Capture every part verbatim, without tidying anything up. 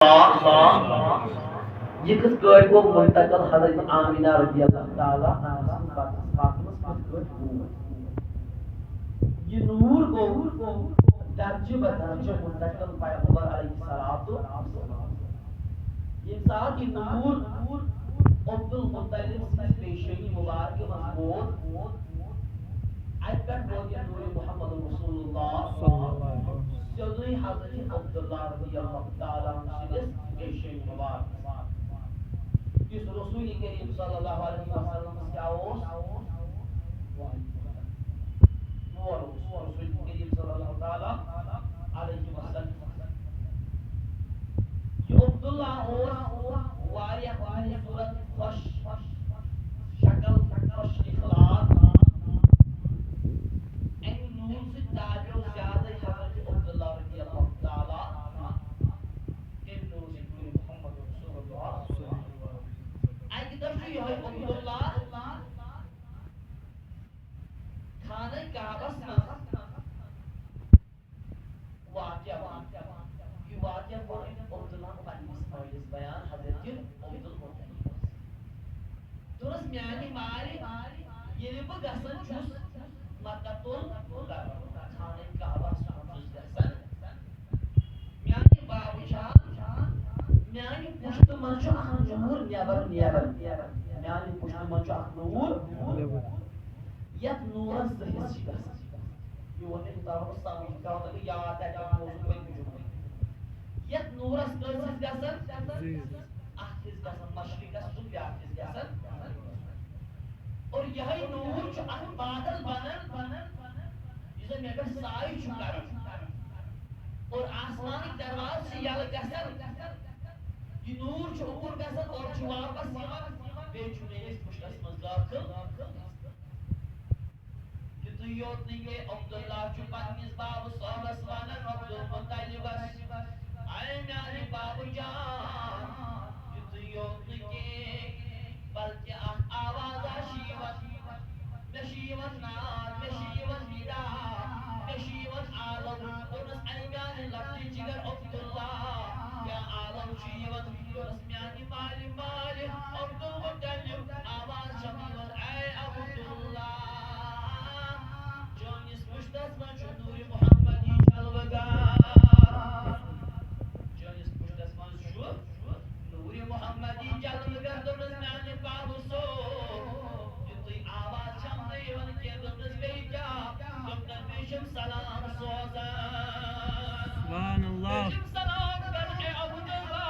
اللہ، یہِ کِتھ کٲٹھۍ گوٚو منتقل حضرت آمینہ رضی اللہ تعالیٰ عنہا سٕنٛز بچس فاطمس کِتھ کٲٹھۍ گوٚو؟ یہِ نوٗر گوٚو درجہٕ بدرجہٕ منتقل پیغمبر علیہ الصلوۃ والسلام۔ ییٚمہِ ساتہٕ یہِ نوٗر عبدالمطلب سٕنٛزِ پیشٲنی مبارکہِ منٛز ووت، اَتہِ پٮ۪ٹھ ووت یہِ نوٗرِ محمد رسول اللہ سیوٚدُے حضرت عبداللہ رضی اللہ تعالیٰ عنہ سٕنٛدِس پیشٲنی مبارکس۔ یُس رسول کریم صلی اللہ علیہ وسلم کیٛاہ اوس؟ مول اوس رسول کریم صلی اللہ تعالیٰ علیہ وسلم۔ یہِ عبداللہ اوس واریاہ خوٗبصوٗرت، خۄش شکل، خۄش اخلاق۔ اَمہِ نوٗرٕ سۭتۍ تابیو زیادَے حضرت عبداللہ رضی اللہ تعالیٰ عنہ۔ تٔمۍ نوٗر سۭتۍ گوٚو محمد رسول اللہ۔ اَکہِ دۄہ چھُ یِہوٚے عبداللہ خانہ کعبس منٛز واقعہ وَنان۔ یہِ واقعہ کوٚر أمۍ عبداللہ پننِس مٲلِس بیان، حضرت عبدالمطلبس۔ دوٚپنس، میانہِ مالہِ، ییٚلہِ بہٕ گژھان چھُس مکہ المکرمہ، خانہ کعبہ چھُس گژھان، میانہِ بابہٕ جان، میانہِ پُشتہٕ منٛز چھُ اکھ نوٗر نٮ۪بر نیران۔ میانہِ پُشتہٕ منٛز چھُ اکھ نوٗر۔ یتھ نوٗرس زٕ حصہٕ چھِ گژھان۔ یہِ ووٚن مےٚ، یہِ تھاوو بہٕ سمجھ، یہِ تھاوو تۄہہِ بہٕ یاد، تتہِ اوسُس پٔتمہِ جمعہٕ۔ یتھ نوٗرس کٔژ حصہٕ گژھان؟ اکھ حصہٕ گژھان مشرقس کُن، بیاکھ حصہٕ گژھان۔ اور یہے نوٗر چھُ اکھ بادل بنان، یُس زن مےٚ پٮ۪ٹھ سایہِ چھُ کران۔ اور آسمانٕکۍ دروازٕ چھِ یلہٕ گژھان۔ یہِ نوٗر چھُ اوٚکُن گژھان، اورٕ چھُ واپس یِوان، بیٚیہِ چھُ میٲنِس پُشتس منٛز دٲخل۔ یُتُے یوت نہٕ کینٛہہ، عبداللہ چھُ پننِس بابہٕ صٲبس ونان، عبدالمطلبس، اے میانہِ بابہٕ جان، یُتُے یوت نہٕ کینٛہہ، بلکہِ اکھ آوازا چھِ یِوان، مےٚ چھِ یِوان ناد، مےٚ چھِ یِوان ندا، مےٚ چھِ یِوان آلو۔ دوٚپنس، اے میانہِ لۄکٹہِ جگر عبداللہ، کیٛاہ آلو چھُ یِوان؟ دوٚپنس، میانہِ مالہِ مالہِ عبدالمطلب، آواز چھم یِوان، اے عبداللہ، چٲنِس پُشتس منٛز چھُ نوٗرِ محمدی جلوٕ گر۔ چٲنِس پُشتس منٛز چھُ نوٗرِ محمدی جلوٕ گر۔ دوٚپنس، میانہِ بابہٕ صٲب، یُتُے آواز چھم نہٕ یِوان کینٛہہ۔ دوٚپنس، بیٚیہِ کیٛاہ؟ دوٚپنس، بیٚیہِ چھِم سلام سوزان۔ سبحان اللہ۔ بیٚیہِ چھِم سلام کران، اے عبداللہ،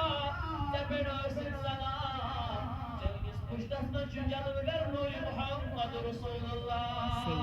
ژےٚ پٮ۪ٹھ ٲسِم سلام۔ چٲنِس پُشتس منٛز چھُ جلوٕ گر نوٗرِ محمد رسول اللہ۔